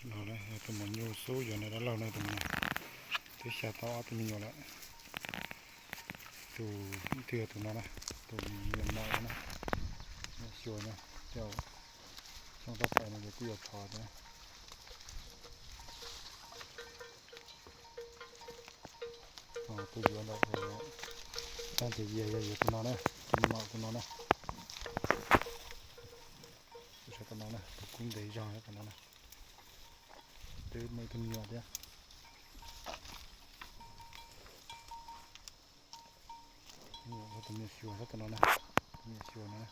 No yog tus maum nyuj xub yuav nws dab laug na tus no. Twb xya tau ob tug me nyuam lawm. Tus ib tug yog tus no na, tus me nyuam no na, xyuas na, coj xyoo tab pais no ces twb yuav thov thiab. Tus yuav ntawm, tab ces yog yuav tus no na, tus me maum tus no na. Tus saib tom no na, tus kub ntev zog tom no na. Twb muaj ib tug me nyuam thiab. Tus me nyuam xyuas tom no na, tus me nyuam xyuas no na.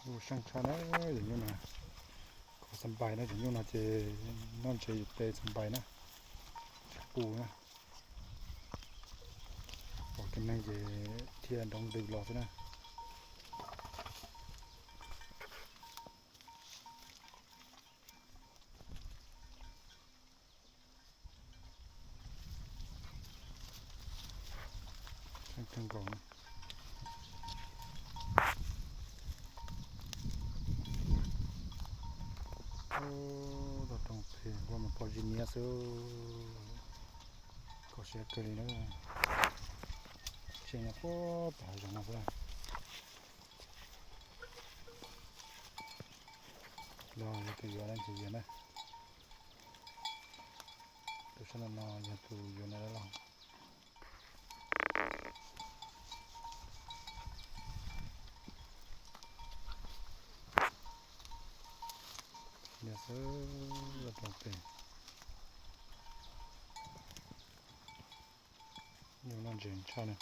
Ua seej tshaj na, yawm nyuj no. Kho xab npais na, yawm nyuj no ces noj ntses yus tes xab npais na, tsis pus na. Pom kev neeg ces thiaj nrov ntws los xwb na. Seej kawg nkaus. Toj roob phem, ua mas pom zis niab xwb. Kho siab kawg li na. Tseem nyob puag tom hav zoov no xwb. Los yog tus yuav dab tsi yog na. Tus sab no no yog tus yuav na dab laug. Niab xwb, roob phem. Nyuj noj ntses tshaj na.